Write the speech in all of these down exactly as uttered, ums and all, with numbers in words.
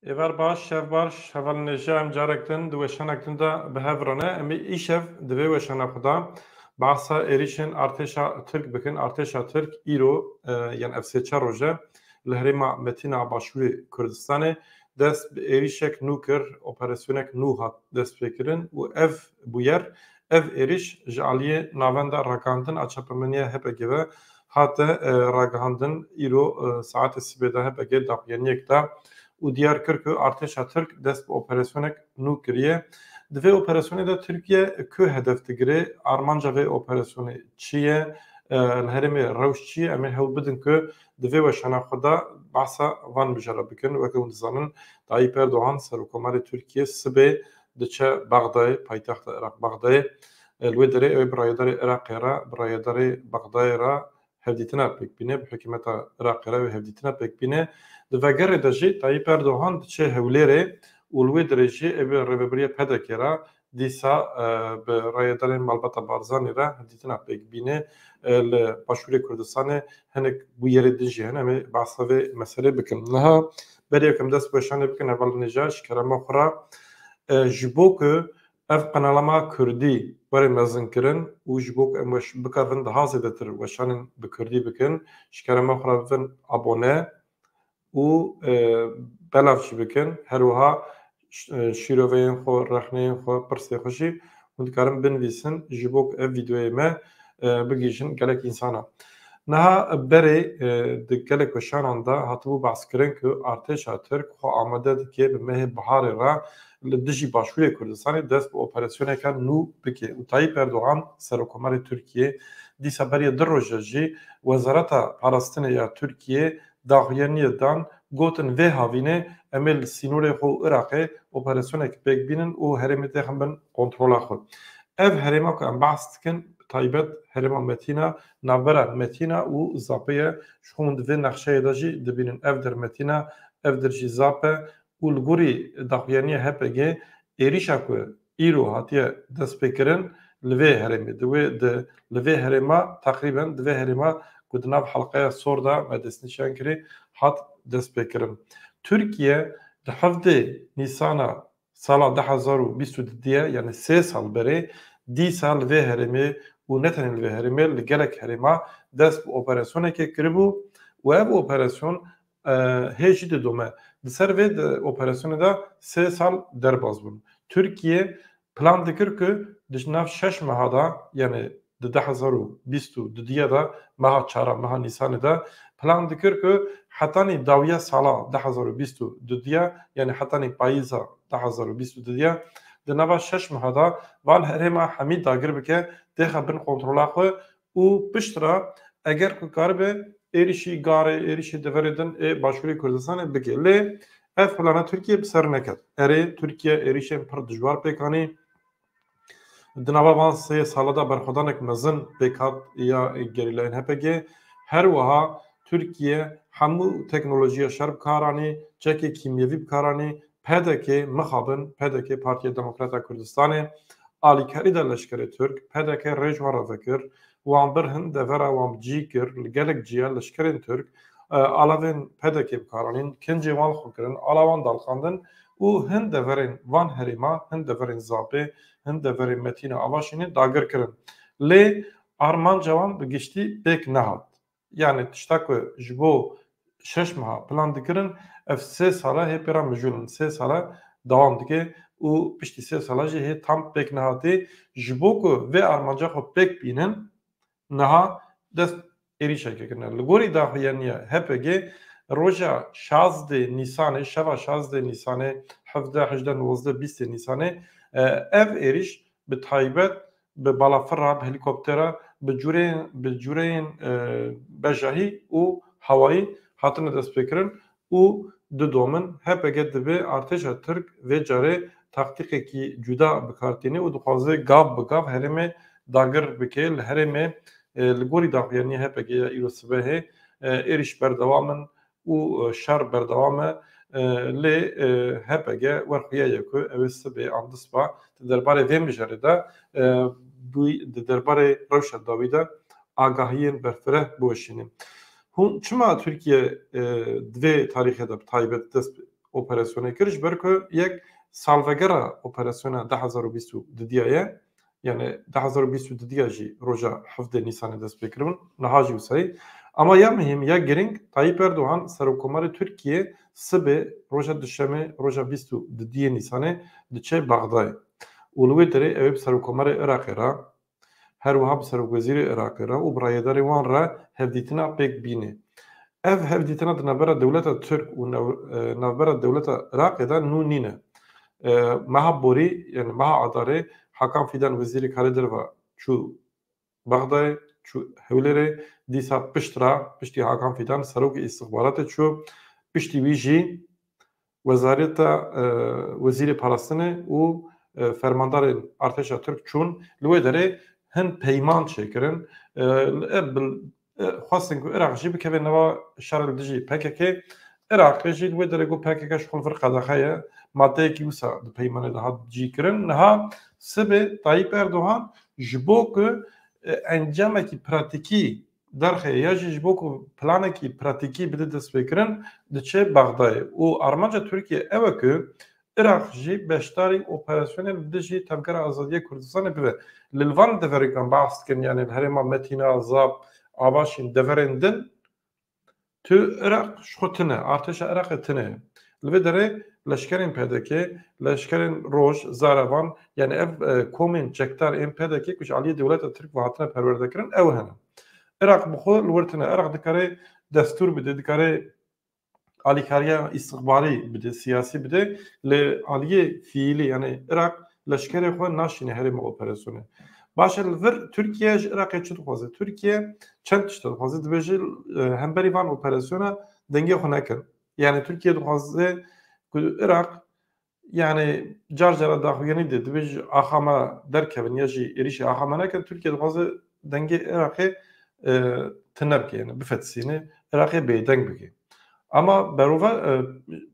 Êvar baş, şev baş, hevalên hêja, em carek din di weşanek din de bi hev re ne. Em ê îşev di vê weşana xwe de behsa êrîşên artêşa Tirk bikin. Artêşa Tirk îro, e, yan ev sê çar roj e li herêma Metîna Başûrê Kurdistanê dest bi êrîşek nû kir, operasyonek nû hat destpêkirin û ev bûyer, ev êrîş ji aliyê Navenda Ragihandin a Çapemeniya H P G ve hate, e, ragihandin. Îro, e, saetê sibê de H P G daxuyaniyek da û diyar kir ku artêşa Tirk dest bi operasyonek nû kiriye. Di vê operasyonê de Tirkiye ku hedef digire, armanca vê operasyonê çi ye, e, li herêmê rewş çi ye, em ê hewl bidin ku di vê weşana xwe de behsa van mijara bikin. Weke hûn dizanin, Tayyip Erdogan, Serokkomarê Tirkiye, sibê diçe Bexdayê, paytexta Iraq Bexdayê. E, li wê derê ew ê bi rayedarê Iraqê re, bi rayedarê Bexdayê re hevdîtina pêk bîne, bi hikûmeta Iraqê re wê hevdîtina pêk bîne. Di vegerê de jî Tayyip Erdogan diçe Hewlêrê û li wê derê jî ê bi rêvebiriya P D K re dîsa, e, bi rayedarên malbata Barzanî re hevdîtina pêk bîne, e, li Başûrê Kurdistanê hinek bûyerê din jî hene. Em ê behsa vê meselê bikin. Niha berê ku em dest bi weşanê bikin, hevalên hêja, ji kerema xwe re, e, ji bo ku ev qenala me kurdî were mezinkirin û ji bo ku em weş-, bikaribin daha zêdetir weşanên bi kurdî bikin, ji kerema xwe re bibin abone û, e, belav jî bikin. Her wiha ş-, e, şîroveyên xwe, rexneyên xwe, pirsê xwe jî hûn dikarin binivîsin ji bo ku ev vîdeoyê me, e, bigihîjin gelek însana. Niha berê, e, di gelek weşanan de hatibû behskirin ku artêşa Tirk xwe amade dike bi mehê biharê re li dijî Başûrê Kurdistanê dest bi operasyoneke nû bike. Û Tayyip Erdogan, Serokkomarê Tirkiye, dîsa beriya du roje jî Wezareta Parastinê ya Tirkiye daxuyaniyê dan, gotin vê havînê em ê li sînorê xwe û Iraqê operasyonekê pêk bînin û herêmê têxin bin kontrola xwe. Ev herêma ku em behs dikin, bi taybet herêma Metîna, navbera Metîna û Zapê ye. Ji xwe hûn di vê nexşeyê de jî dibînin, ev der Metîna, ev der jî Zap e û li gorî daxuyaniya H P G êrîşa ku îro hatiye destpêkirin li vê herêmê, di wê, di, li vê herêma, teqrîben di vê herêma ku di nav helqeya sor de me destnîşan kirî, hat destpêkirin. Tirkiye di hevdê Nîsana sala du hezar û bîst û didiye, yani sê sal berê, dîsa li vê herêmê û ne tenê li vê herêmê, li gelek herêma dest bi operasyonekê kiribû û ev operasyon, e, hê jî didome. Di ser vê de, operasyonê de sê sal derbas bûn. Tirkiye plan dikir ku di nav şeş meha de, yani di du hezar û bîst û didiye de, meha çara, meha Nîsanê de plan dikir ku hetanî dawiya sala du hezar û bîst û didiye, yani hetanî payîza du hezar û bîst û didiye, di nava şeş meha de van herêma hemî dagir bike, têxe bin kontrola xwe û piştre eger ku karibe êrişî garê, êrişî deverê din ê Başûrê Kurdistanê bike. Lê ev plana Tirkiye bi ser neket. Erê, Tirkiye êrişên pir dijwar pêk anî. Di nava van sê sala de berxwedanek mezin pêk hat ya gerîlayên H P G. Her wiha Tirkiye hemû teknolojiya şer bi kar anî, çekê kîmyevî bi kar anî, P D K mixabin, P D K Partiya Demokrata Kurdistanê, alîkarî da leşkerê Tirk, P D K rê ji wan re vekir, wan bir hin devera wan bi cî kir, li gelek ciya leşkerên Tirk, e, alavên P D K bi kar anîn, kincê wan li xwe kirin, ala wan dalqandin û hin deverên van herêma, hin deverên Zapê, hin deverên Metîna Avaşînê dagir kirin. Lê armanca wan bi giştî pêk nehat. Yani tişta ku ji bo şeş meha plan dikirin, ev sê sala hê pê re mijûl in. Sê sala dewam dike û piştî sê sala jî hê tam pêk nehatê. Ji bo ku vê armanca xwe pêk bînin, niha dest êrîşekê kirine. Li gorî daxuyaniya H P G, roja şazdê Nîsanê, şeva şazdê Nîsanê, hevdeh, hejdeh, nozdeh, bîstê Nîsanê, e, ev êrîş bi taybet bi balafira, bi helîkoptera, bi cûreyên, bi cûreyên, e, bejahî û hewayî hatine destpêkirin û didomin. H P G divê artêşa Tirk vê carê taktîkekî cuda bi kar tîne û dixwaze gav bi gav herêmê dagir bike. Li herêmê, e, li gorî daxuyaniya H P G ya îro sibehê, e, êrîş berdewam in û, e, şer berdewam e. E, lê, e, H P G werxuya ye ku ew ê sibê an disba di derbarê vê mijarê de, e, bûy-, di derbarê rewşa dawî de agahiyên berfireh biweşîne. Hûn çima Tirkiye, e, di vê tarîxê de bi taybet dest operasyonê kir, ji ber ku yek salvegera operasyona du hezar û bîst û didiya ye, yani du hezar û bîst û didiya jî roja hevdeh Nîsanê dest pê kiribûn, niha jî wisa ye. Ama ya muhîm, ya girîng, Tayyip Erdogan, Serokkomarê Tirkiye, sibê roja Duşemê, roja bîst û didiyê Nîsanê diçe Bexdayê. Û li wê derê ew ê bi Serokkomarê Iraqê re, her wiha bi Serokwezîrê Iraqê re û bi rayedarê wan re hevdîtina pêk bîne. Ev hevdîtina di navbera dewleta Tirk û nav-, e, navbera dewleta Iraqê de nû nîne. E, meha borî, yani meha Adarê, Hakan Fidan, wezîrê karê derve, çû Bexdayê, çû Hewlêrê, dîsa pişt re, piştî Hakan Fidan, serokê îstixbaratê çû, piştî wî jî wezareta, e, wezîrê parastinê û, e, fermandarên artêşa Tirk çûn. Li wê derê hin peyman çêkirin. E, e, bil-, e, xwestin ku Iraq jî bikeve nava şerê li dijî P K K. Iraqê jî li wê derê ku P K K ji xwe li vir qedexe ye, maddeyekî wisa di peymanê de hat cî kirin. Niha sibê Tayyip Erdogan ji bo ku, e, encamekî pratîkî derxê ya jî ji bo ku planekî pratîkî bide destpêkirin, diçe Bexdayê. Û armanca Tirkiye ew e ku Iraq jî beşdarî operasyonên li dijî Tevgera Azadiya Kurdistanê bibe. Li van deverêkan behs dikin, yani li herêma Metîna, Zap, Avaşîn, deverên din, tu Iraq ji xwe tune, artêşa Iraqê tune. Li vê derê leşkerên P D K, leşkerên Roj, Zarevan, yani ev, e, komên çekdar ên P D K ku ji aliyê dewleta Tirk ve hatine perwerdekirin, ew hene. Iraq bi xwe li wir tune. Iraq dikare destûr bide, dikare alîkariya îstixbarî bide, siyasî bide, li aliyê fiîlî, yani Iraq leşkerê xwe naşîne herêma operasyonê. Baş e, li vir Tirkiye ji Iraqê çi dixwaze? Tirkiye çend tişt dixwaze. Dibêje, e, hemberî van operasyona dengê xwe nekin. Yani Tirkiye dixwaze ku Iraq, yani car cara daxuyanî de dibêje axa me derkevin ya jî êrîşê axa me nekin. Tirkiye dixwaze dengê Iraqê, e, tune bike, yani bifetisîne, Iraqê bêdeng bike. Ama berova, e,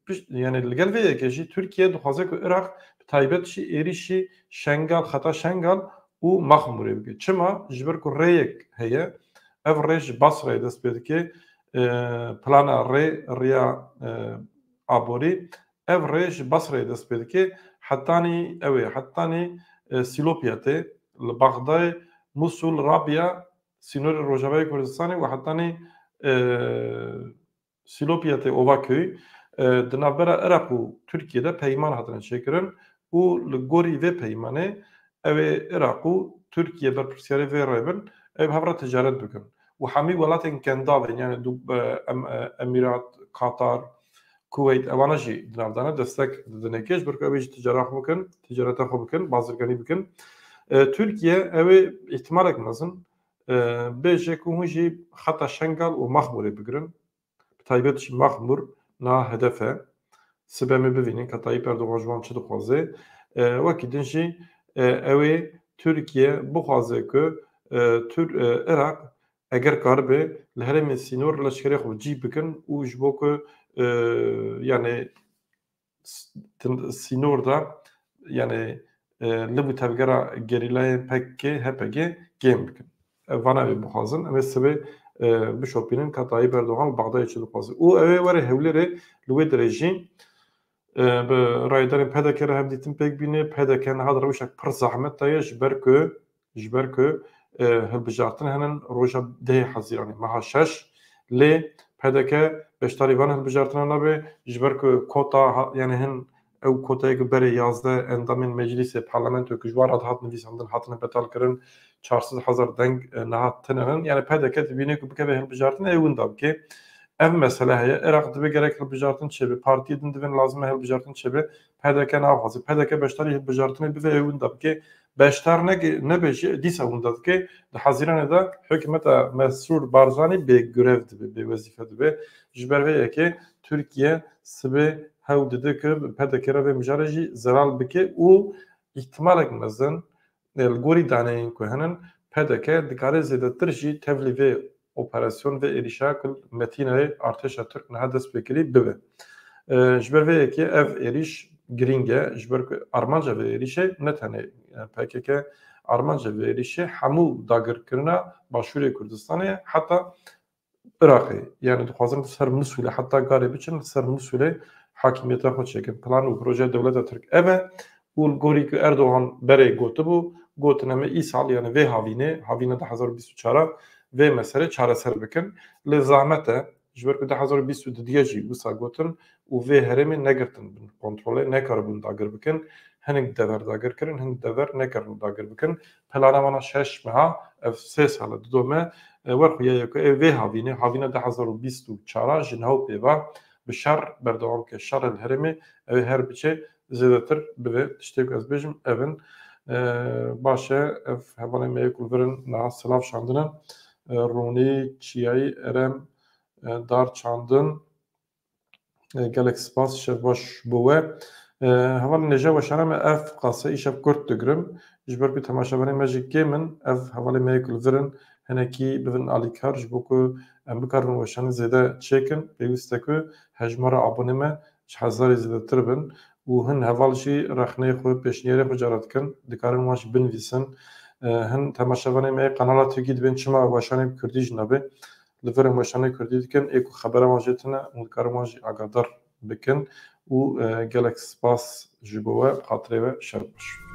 piş-, yani li gel vê yekê jî Tirkiye dixwaze ku Iraq bi taybet jî êrîşî Şengal, xeta Şengal û Maxmûrê bike. Çima? Ji ber ku rêyek heye, ev rê ji Basrayê dest pê dike, e, plana rê, riya, e, aborî, ev rê ji Basrayê dest pê dike, hetanî ew ê, hetanî, e, Sîlopya tê, li Bexdayê, Musul, Rabya, sînorê Rojavayê Kurdistanê û hetanî, e, Sîlopya tê Ovaköy, e, di navbera Iraq û Tirkiye de peyman hatine çêkirin û li gorî vê peymanê ew ê Iraq û Tirkiye berpirsiyarê vê rê bin, ew bi hev re ticaret bikin. Û hemî welatên Gendav ên, yani du-, e, em-, e, Emîrat, Katar, Kuweyt, evana jî di nav de ne, destek didine kê, ji ber ku ew ê jî ticara xwe bikin, ticareta xwe bikin, bazirganî bikin. E, Tirkiye ew ê îhtimalek mezin, e, bêje ku hûn jî xeta Şengal û Maxmûrê bigirin. Bi taybet jî Maxmûr niha hedef e. Sibe em ê bivînin ka Tayyip Erdogan ji wan çi dixwaze. E, wekî din jî, e, ew ê Tirkiye bixwaze ku, e, Tir-, e, Iraq eger karibe li herêmê sînor leşkerê xwe cî bikin û ji bo ku, e, yani s-, tin-, sînor de, yani, e, li bu tevgera gerîlayên P K K, H P G kêm bikin. Ev vana wê bixwazin, em ê sibê, e, bişopînin ka Tayyip Erdogan li Bexdayê çi dixwaze. Û ew ê were Hewlêrê, li wê derê jî, e, bi rayedarên P D K re hevdîtin pêk bîne. P D K niha di rewşek pir zehmet de ye, ji ber ku, ji ber ku, e, hilbijartin henin roja dehê Hezîranê, meha şeş, lê P D K beşdarî van hilbijartinan nabe, ji ber ku kota ha-, yani hin ew kotayê ku berê yazdeh endamên meclîsê, parlamentoyê ku ji wan re dihat nivîsandin, hatine betal kirin, çar sed hezar deng, e, niha tune ne. Yani P D K dibîne ku bikeve hilbijartinê, ê winda bike. Ev mesele heye. Iraq divê gerek hilbijartin çêbe. Partiyê din divên lazim e hilbijartin çêbe. P D K naxwaze. P D K beşdarî hilbijartinê bibe, ê winda bike. Beşdar neke-, nebe jî dîsa winda dike. Di Hezîranê de hikûmeta Mesrûr Barzanî bê grev dibe, bê wezîfe dibe. Ji ber vê yekê Tirkiye sibê hewl dide ku bi P D K re vê mijarê jî zelal bike û îhtimalek mezin, e, li gorî daneyên ku henin, P D K dikare zêdetir jî tevlî vê operasyon, vê êrîşa ku li Metînayê artêşa Tirk niha dest pê kirî bibe. E, ji ber vê yekê ev êrîş girîng e, ji ber ku armanca vê êrîşê ne tenê, e, P K K, armanca vê êrîşê hemû dagirkirina Başûrê Kurdistanê ye, heta Iraqê. Yani dixwazin li ser Misûlê, heta garê biçin li ser Misûlê hakimiyeta xwe çêkin. Plan û projeya dewleta Tirk ev e û li gorî ku Erdogan berê gotibû, gotin em ê îsal, yani vê havînê, havîna du hezar û bîst û çar a vê meselê çareser bikin. Lê zahmet e, ji ber ku du hezar û bîst û du diye jî wisa gotin û vê herêmê negirtin bin kontrolê, nekaribûn dagir bikin. Hinek dever dagir kirin, hinek dever nekirin dagir bikin. Plana wana şeş meha, ev sê sal e didome, e, wer xuya ye ku ê vê havînê, havîna du hezar û bîst û çar a ji niha û pê ve bi şer berdewam ke. Şer li herêmê ew ê her biçe zêdetir bibe. Tiştê ku ez bêjim ev in. E, baş e, ev hevalên me yê ku li vir in niha silav şandine. E, Ronî, Çiyayî, Erem, e, Dar Çandin, e, gelek spas, şev baş bo we. E, hevalên hêja weşana me, ev qase îşev kurt digirim. Ji ber ku temaşevanê me jî kêm in, ev hevalê me yê ku li vir in, hinekî bibin alîkar, ji bo ku em bikaribin weşanê zêde çêkin, pêwîst e ku hejmara abonê me ji hezarê zêdetir bin û hin heval jî rexneyê xwe, pêşniyarê xwe cara dikin, dikarin wan jî binivîsin. E, hin temaşevanê me yê kanala Tirkî dibên çima weşanê bi Kurdî jî nabe, li vir in weşanê Kurdî dikin, ê ku xebera wan jê tune, hûn dikarin wan jî agahdar bikin û, e, gelek spas ji bo we, xatirê we şer baş.